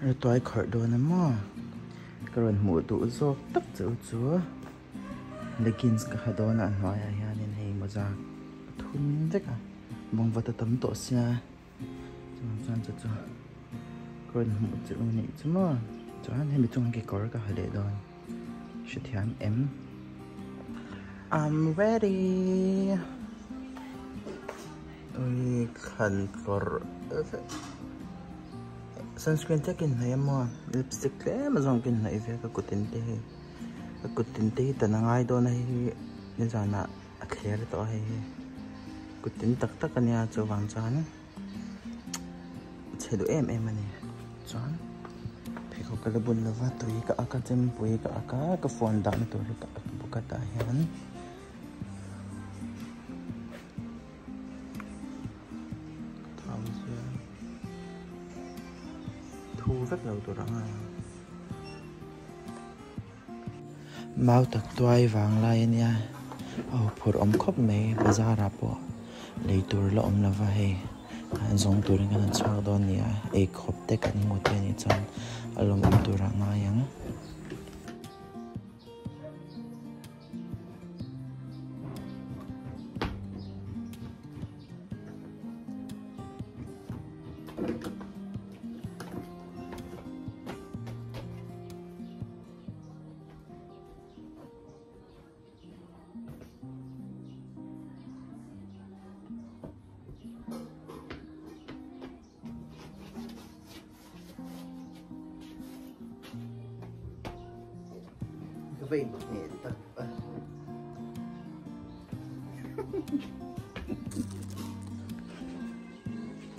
Ratuai khawrh dawn a maw? Ka rawn hmuh duh zawk tak che u chu leggings ka ha dawn a a hnuaiah hianin hei mawza ka thun vek a bawngvat a tam tawh sia chuvang chuan chu chu ka rawn hmuh che u nih chu maw chuan hemi chungah kekawr ka ha leh dawn hrethiam em? I'm ready ui thlan tlawrh vek. Sunscreen te kin hnawih a maw lipstick tlem a zawng kin hnawih ve ka kutin te hi ka kutin te hi tan a ngai dawn a hei hi nizanah a thler tawh a hei hi kutin tak tak a nia chuvang chuan chhe duh em em a ni chuan pheikhawk ka la bun lova tui ka ak a chempui ka ak a ka phone dahna tur hi ka ak bawk a tah hian. Thu vek lo tur ang a. Mau tak tuai vang lai a nia a huphurh awm khawp mai bazar ah pawh lei tur la awm lova hei an zawng turin kan han chhuak dawn a ni a eikhawp te kan hmu te a nih chuan a lawmawm tur ah ngai ang. Ka va inhmeh tak a.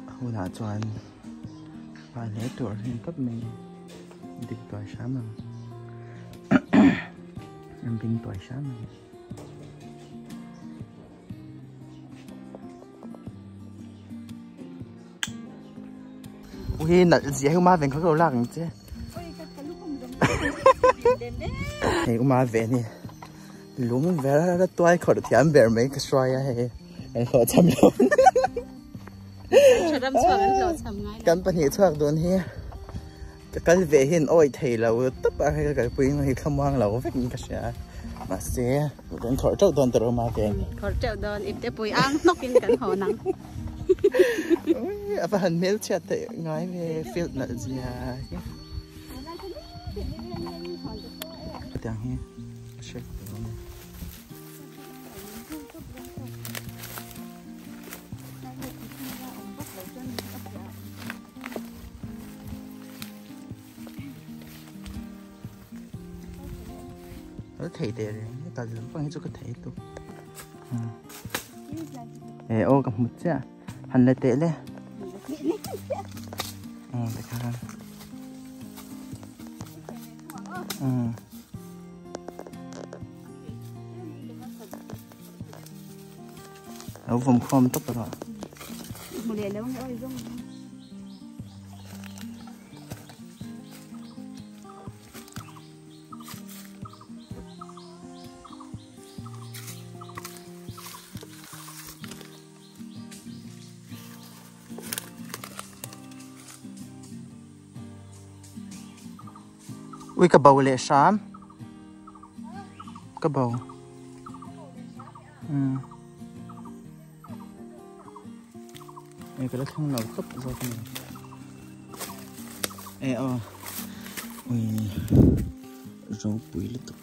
A hunah chuan fai hle tur a hlim tawp mai dik tuai hram ang an bing tuai hram ang. Ui nalh zia hi uma ven kha ka lo lak ang che. Hei uma ve ni lung vel a tuai khawrh thiam ber mai ka hruai a hei an hlawh cham lo. Kan pahnih chhuak dun hi ka kal ve hian awi thei lo tawp a hei ka kalpui hi thlamuang lo vek in ka hria mahse kan khawrh teuh dawn tawh uma ve. Khawrh teuh dawn ipte pui ang hnawk in kan haw nang. A va han hmelchhiat theih ngai ve field nalh zia hi. Hetiang hi a hriat tur a ni. Kal thei teh reng e kal lampang hi chu ka thei tawp e aw ka hmu chiah han la teh le aw tikhan umm lo vawm khawm tawp rawh. Ui ka bo leh hram ka bo umm Ei ka la thleng lo tawp zawk a ni. E aw ui ropui lutuk.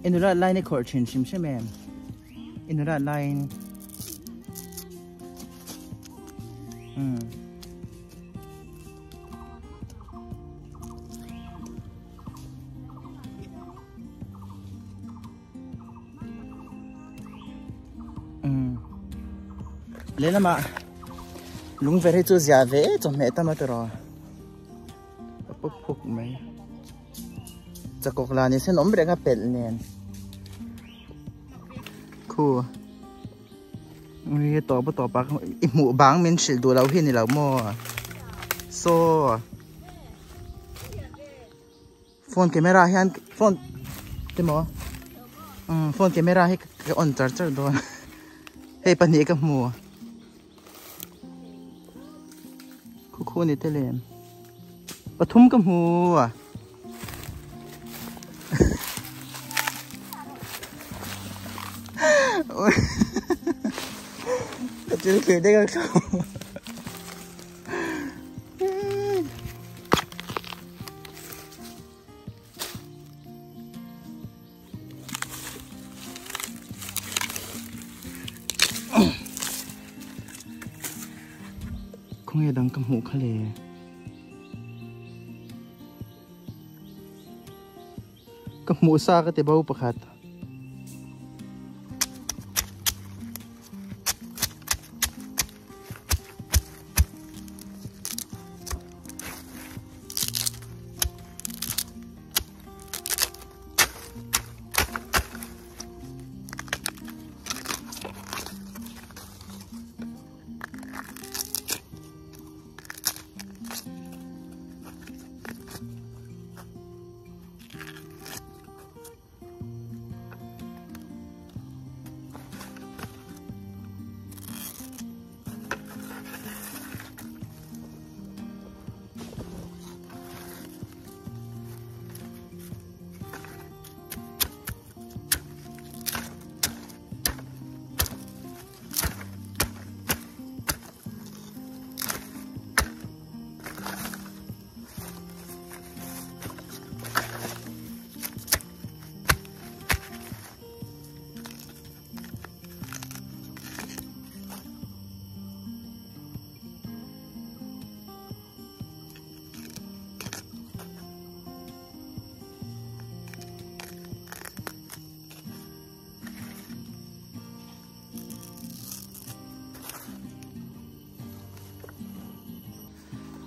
Inura line i khawrh thin hrim hrim em? Inura line. Hmm. Lehlamah lung ver hi chu zia ve chawhmeh tam a tiraw a pawp phuk mai. Chakawk la ni sen awm reng a pelh nen. Khu. Ui tawp a tawp a i hmuh bang min hrilh duh lo hi ni lo maw. So phone camera hian phone te maw um phone camera hi ka on char char dawn hei pahnih ka hmu khu khu ni te lem pathum ka hmu a ka thil thlir deuh a Khawnge dang ka hmuh kha le. Ka hmuh sa ka ti bo pakhat.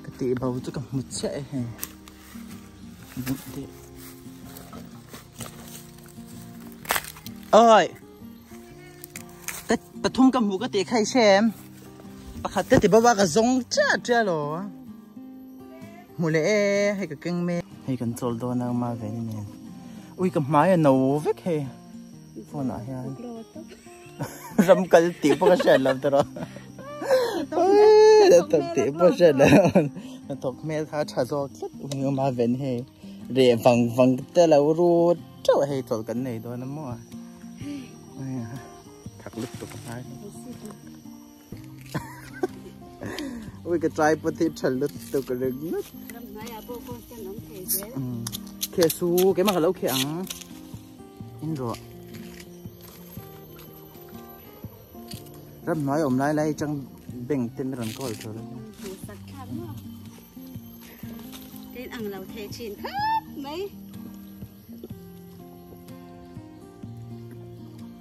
Ka tih bo chu ka hmu chiah e hei. Oi! Ka pathum ka hmu ka tih kha i hre em? Pakhat te ti bo a ka zawng chiah chiah lo. Hmu leh e, hei ka keng mek. Hei kan chawl dawn a ma ve ni nen. Ui ka hmai a no vek hei. Phone ah hian. Ram kal tih pawh ka hriat lo tawh. Hnathawk tih pawh hriat lo. Hnathawk hmel kha a tha zawk tlat ui ma ven hei. Reh vang vang te lo ru teuh hei chawlh kan nei dawn a maw. Thak lutuk a hmai. Ui ka tripod hi tha lutuk ringawt. Ram hnuaiah pawh constant awm thei zel. Kheh su keimah ka lo kheh ang. In rawh. Ram hnuai awm lai lai chang bank te mi rawn call thur. Sak thlak maw. Tin ang lo thei thin khawp mai.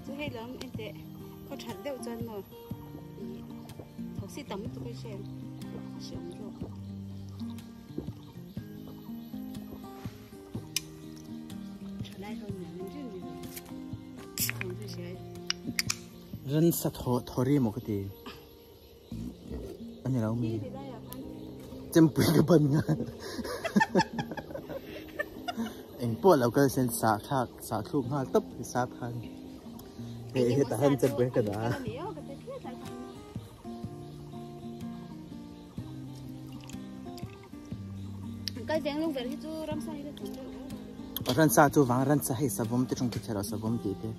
Chu hei lam enteh khaw that deuh chuan maw. Thosi tam lutuk hi hriat a hre awm zawk. Thalai ho nen an rin ni lo. Thawm chu hria e. Ransa thaw thawri maw ka ti. Ani lo mi. Chempui ka ban nga. Eng pawh lo kal sen sa thlak sa thluk nghal tawp sa khan. Hei hetah hian chempui ka dah a. Ransa chu vang ransa hei savawm te tawng te chhelo savawm tih te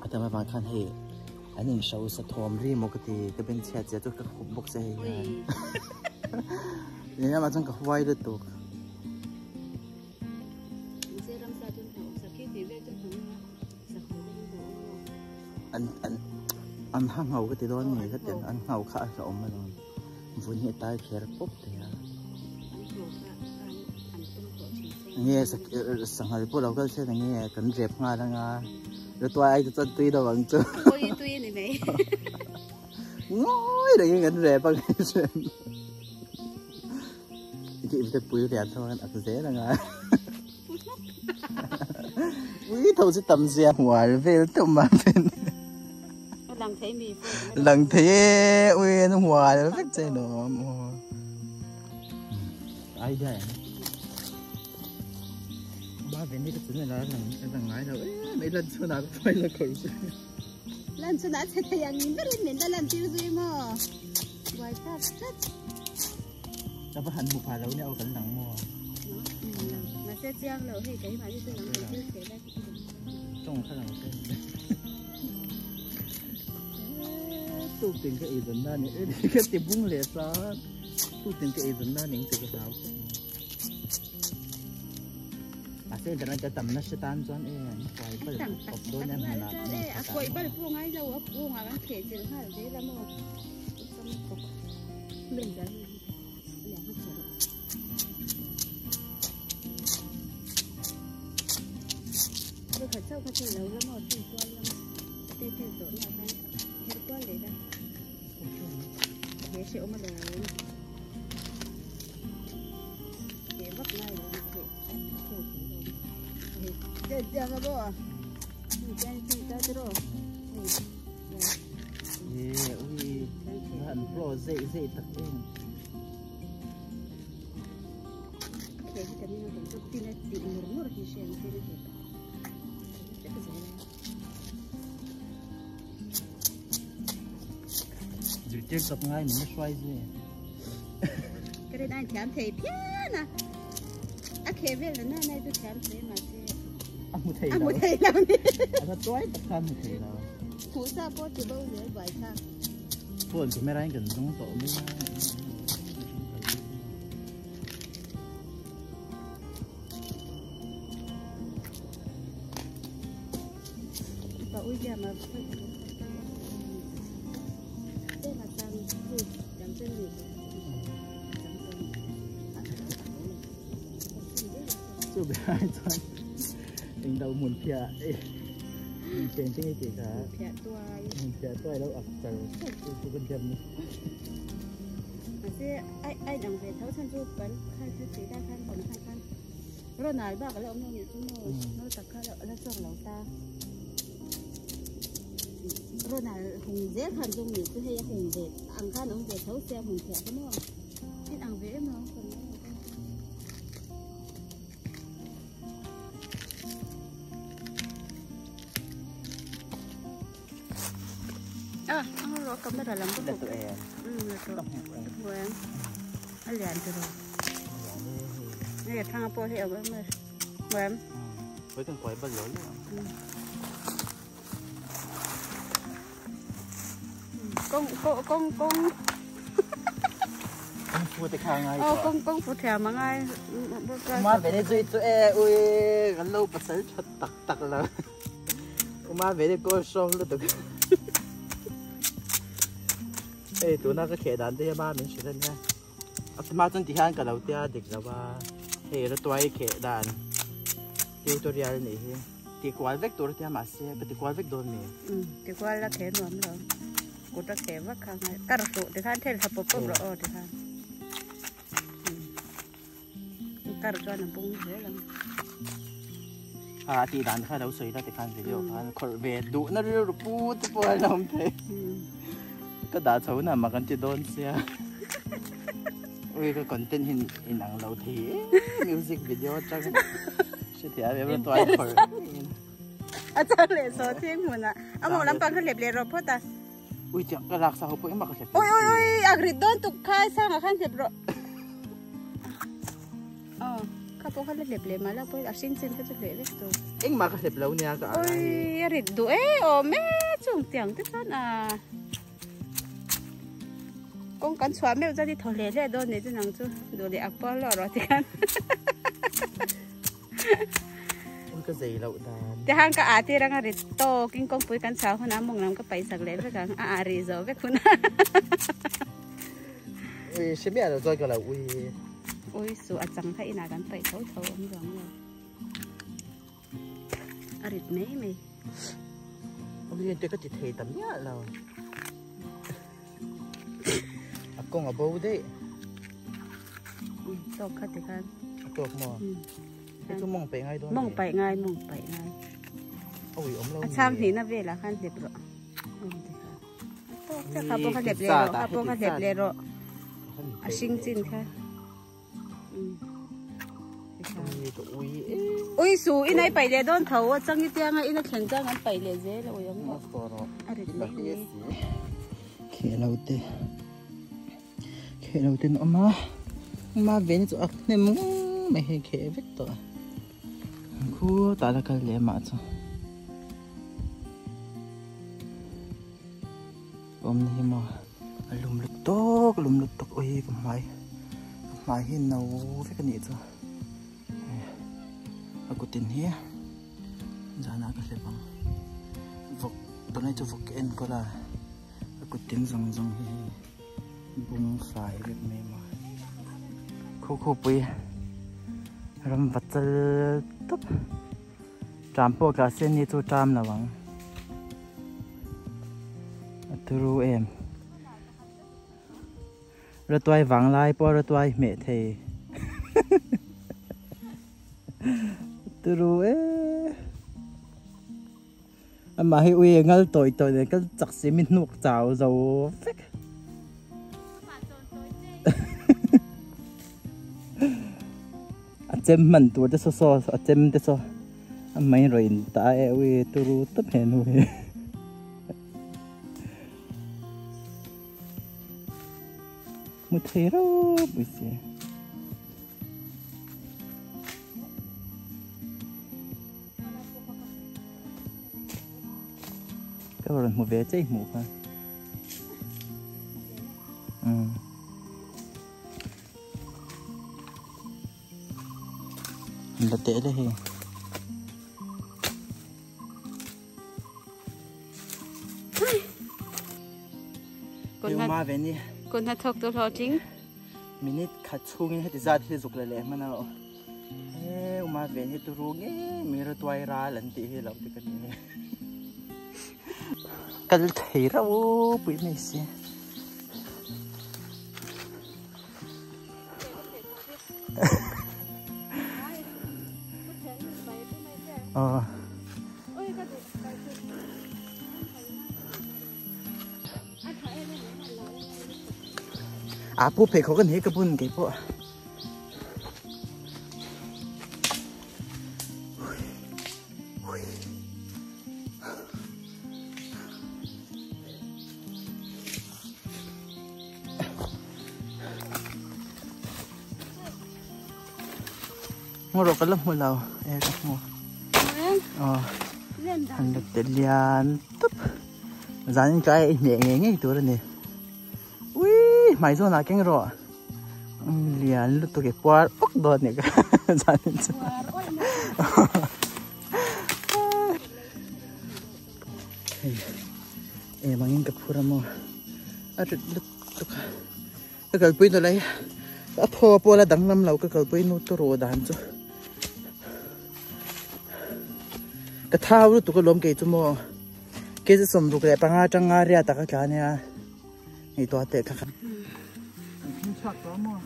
a tam avang khan hei an in hro sa thawm ri maw ka ti ka ben chhiat zia chu ka khup bawk se hei hian lehlamah chuan ka huai lutuk. An an an ha ngho ka ti dawn nge ka ti an ngho kha a hlauhawm alawm vun hi a tai kher pawp thei a nge sanghal pawh lo kal se ta nge kan rep nghal anga lutuai ai te chuan tui lo ang chu ngawi rengin kan rep ang i te pui lian tho an ak zel anga. Ui tho chu tam zia hual vel teuh mah ven. Lang thei mi pawh. Lang thei e ui an hual vek che lawm aw. Idea em. Ba ven hi ka chun la lang lang ngai lo em ei lan chun a ka phai la khawr chu. Lan chun a che thei ang in berin min la lan tir zui maw. Buai tlat tlat. Ka va han hmu pha lo nia aw kan lang maw. Mahse chiang lo hei keimah hi chu lang thei thil thei lai chu ka Tawng kha lang se. Tuk tin ka ei zan na ni ka ti bung leh sa. Tuk tin ka ei zan na ning chu ka hlau. Mahse internet a tam nasa tan chuan e an kuai bal awp dawn em hmunah. A kuai bal pawh ngai lo a kungah kan kheh chilh nghal zel a maw. Ui, han pro zei zei tak em. Zirtir chawp ngai min la hruai zui. Ka rin ain thiam thei phian a. A khe vel na nai chu thiam thei mahse. A hmu thei lo. A hmu thei lo ni. A la tuai tak kha a hmu thei lo. Hmuh sa pawh ti bo zel buai thlak. Phone camera in kan zawng tawh mai a. Pa ui bia ma Chu ber ai chuan eng do hmun phiah hmun chen te nge tih kha hmun phiah tuai lo ak char char chu chu kan thiam ni. Mahse ai ai dang ve tho chhan chu kan khan thil tih lai khan kawm khan khan Ronald bak a la awm lo nih chu maw no tak kha la chawk lo ta Ronald hung zel khan zawng nih chu hei a hung ve ang khan awm ve tho sia hmun phiah kha maw in ang ve em lo kan mai lo Ah, ang ro camera lam La tu em. La tu. Em. A lian tu ro. Nè thang po he em em. Em. Với con quái bật lớn Công công công công. Công phu te kha ngai. Ờ công công phu thèm mà ngai. Ma về đây duy tu e ui kan lo pasal that tak tak la. Ma về đây cô som lu tuk. Ê tuna ka khe dan te ma min hrilh ania. A ma chuan ti hian ka lo tia dik lo a hei ra tuai kheh dan tutorial nih hi ti kual vek tur a tia mahse ka ti kual vek dawn mi. Ti kual la khe nuam lo kut a khe vak kha ngai kar suh ti khan thel tha pawp pawp rawh aw ti khan kar chuan a bung zel ang. A tih dan kha lo sawi la tikhan video khan khawrh ve duh na rilru pu te pawh a lo awm thei. Ka dah chho na mah kan ti dawn sia. Ui ka content hi in ang lo thei e music video atang hre thei a tuai khawrh. A chang leh saw thing hmunah a mawng lampang kha hlep leh rawh phawt a. Ui chiang ka lak sa ho pawh engmah ka hlep. Ui ui ui a rit dawn tuk kha sangah khan hlep rawh. Aw kha pawh kha la hlep leh mah la pawh a hring chin kha chu hleh vek tur. Engmah ka hlep lo nia ka a. Ui a rit duh e awm e chung tiang te chuan a kawng kan chhuah meuh chuan i thaw hle hle dawn nih chu nang chu duh leh ak pawh lawh rawh tikhan. Ui ka zei loh dan. Tihan ka ah tir anga rit tawk in kawngpui kan chhuah hunah mawng lam ka paih sak leh vek ang a ah rih zawh vek hunah. Ui hre miah lo chuan ka lo ui. Ui suh a chang kha inah kan paih tho tho awm ruang lo. A rit mai mai. Ui te ka ti thei ta miah lo. A kawng a bo daih. Ui tawk kha tikhan. A tawk maw? Hei chu mawng paih ngai dawn. Mawng paih ngai mawng paih ngai. A cham hnihna velah khan hlep rawh. A tawk chiah kha pawh kha hlep leh rawh kha pawh kha hlep leh rawh. A hring chin kha. Ui su in ai paih leh dawn tho a changi tianga in a thlen chuan kan paih leh zel a ui ang maw. A rit mai mai. Kheh lo te kheh lo ten awm a ma ven chu a hnem mai hei kheh vek tawh a khu tah la kal leh mah chu awm na hi maw a lum lut tawk lum lut tawk ui ka hmai ka hmai hi no vek a nih chu a kutin hi zanah ka hlep ang vawk tunlai chu vawk ka enkawl a a kutin zawng zawng hi hei bung fai vek mai maw khaw khaw pui ram va chal tawp tram pawh tla se ni chu tram lo ang a turu em Ratuai vanglai pawh ratuai hmeh thei turu e amah hi ui ngal tawi tawi nen kal chak si mi hnuk chau zo vek a chem hman tur te saw saw a chem te saw a mai rawn in ta e ui turu tawp he nu hi. Mu thei ropui si. Ka rawn hmu ve chei hmuh kha. Um. La teh le hei. Kun hna thawk tu hlawhtling. Minute khat chhungin heti zat hi zuk la leh hman a e uma ven hi turu nge mi ra tuai ral an tih hi lo ti ka ni le kal thei rau pui mai si Ờ. À, pu phei khawk a ni ka bun kei pawh. Ngaw rawh ka la hmu lo e ka hmu aw an la te lian tawp zanin tlai a i hneh ngei ngei tur a ni ui hmai zawn ah keng rawh lian lutuk e puar awk dawn a ni ka zanin chu hei em angin ka phur a maw a rit lutuk a. Ka kalpui nu lai a thaw pawh la danglam lo ka kalpui nu turu dan chu ka thau lutuk alawm kei chu maw kei chu 65 atanga riat ah ka tla ania ngaihtuah teh kha kha chhuak tawh maw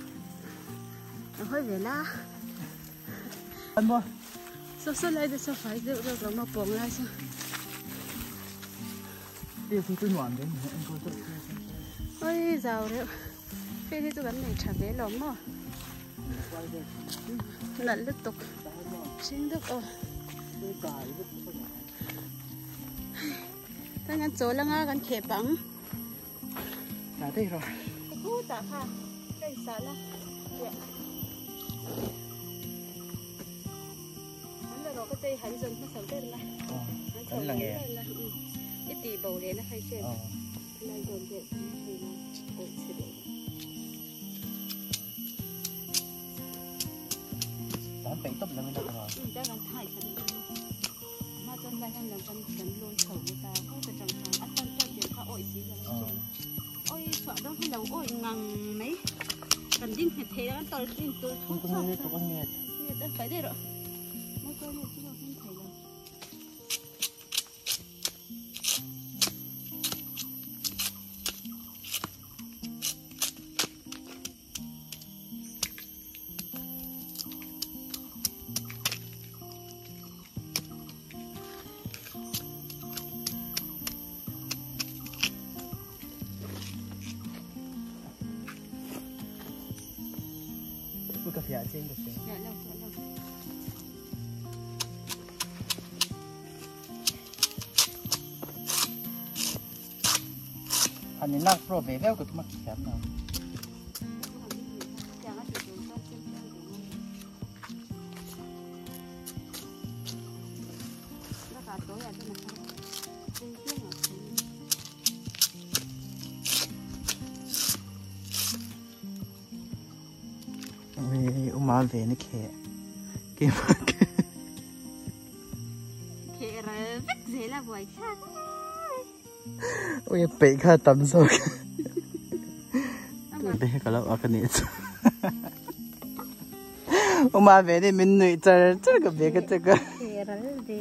a hawi ve la maw saw saw lai te saw fai deuh deuh lo maw pawng lai saw Oi zau reuh hei hi chu kan nei tha ve lo maw nalh lutuk hring deuh aw chuan kan chawl anga kan kheh pah ang khutah kha ka insah la An la rawh ka chei han zawn hmasa ber la. An chho lang e. I tih bo leh na khai chen. Lai zawn vel kan thei na awih chhe deuh. Tan peih tawp lo ila ka. Ta kan thai thla deuh. Ma chuan lai hian lam kan kan lawn chho ve ta. Khu ta chang chang a tan tan tir kha awih si lo chen. Oi chhuah dawn hi lo awih ngang mai. Kan ding nghet thei la kan tawlh in tawlh thuk chhuak. Nge ta fai daih rawh. Motor nge chu ka hming thei lo. fiah che in ka hria. Fiah lo, fiah lo. Han in lak pro ve viau ka tum a thiam lo. Uma ve na khe keimah khe Khe ral vek zel a buai thlak Ui a peih kha tam zawk Te ka lo a ka nih chu Uma ve ni min nuih char char ka ve ka chak a Khe ral ve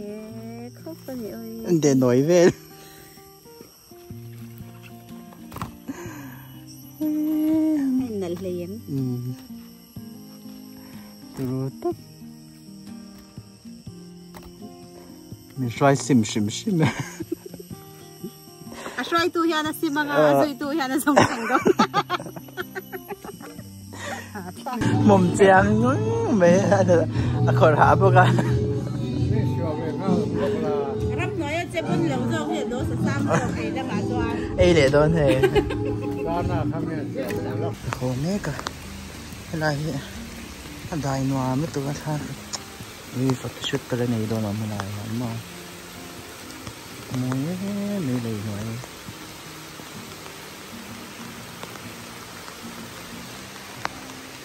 khawp a ni ui De nawi vel Nalh hlei em. Turu tak. Min hruai sim hrim hrim e. A hruaitu hian a sim anga a zuitu hian a zawng theng dawn. Mawm chiang mai a khawrh hah bawk a. Ramhnuai a che pawn lo zawk hi a daw sa sam zawk ei lamah chuan. Ei leh dawn hei. Ka haw mek a, helai hi a dai nuam lutuk a thla ui photoshoot ka la nei dawn awm helai hian maw mawi em em lei hnuai hi.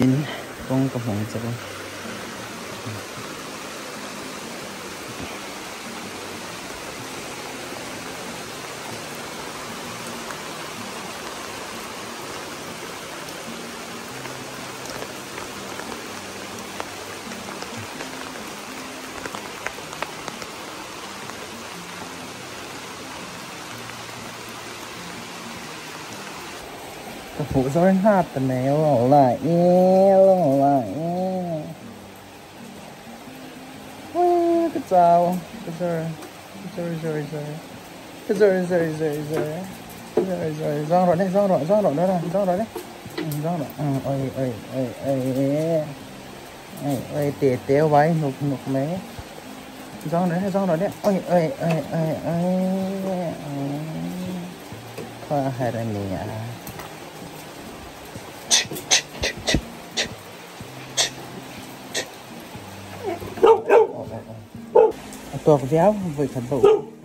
In kawng ka hmang chak a. Ka hmuh zawr hnap ta mai lo la e lo la e ka chau ka zawr zawr zawr zawr ka zawr zawr zawr zawr zawr zawr zawng rawh le zawng rawh zawng rawh Laura zawng rawh le zawng rawh oi oi oi oi oi oi te te vai hnuk hnuk mai zawng rawh le zawng rawh le oi oi oi oi oi Khaw har a ni a. A tawk viau vawi khat bawk.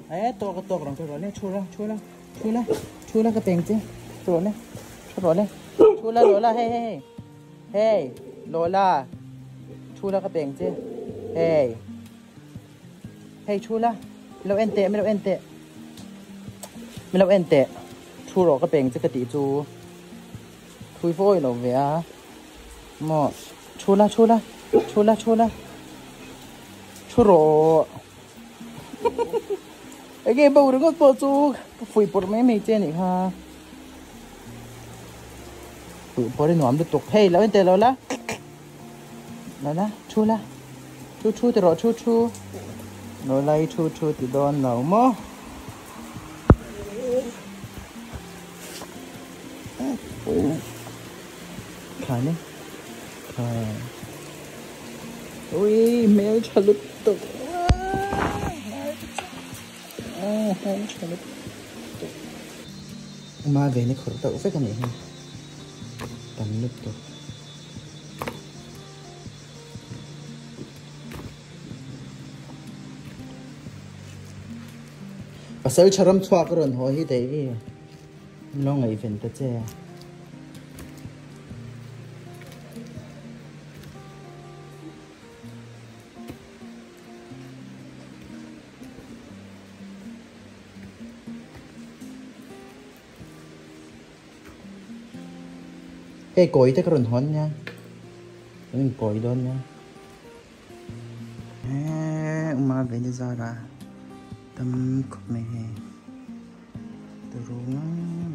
E tawk a tawk rang chu rawh le thu la thu la thu la thu la ka peng che thu rawh le thu rawh le thu la Lola hei hei hei hei Lola thu la ka peng che hei. Hei thu la, mi lo en teh, mi lo en teh. Mi lo en teh. Thu rawh ka peng che ka tih chu. Thui vawi lo ve a. Maw, thu la, thu la, thu la, thu la. Thu rawh. Enge bo ringawt pawh chu ka fuih pawrh mai mai che anih kha. Fuih pawrh i nuam lutuk. Hei lo en teh lo la. Lola, thu la. Thu thu ti rawh, thu thu. Lola i thu thu ti dawn lo maw? Kha ni. Kha. Ui, hmel tha lutuk. Hmel tha lutuk. Uma ve ni khawrh deuh vek a nih hi. Tam lutuk. Pasal tha ram chhuak a rawn haw hi Davy min lo ngaihven ta che. Hei kawi te ka rawn hawn nia kan in kawi dawn nia eee uma ve ni zara tam khawp mai hei turu ngang.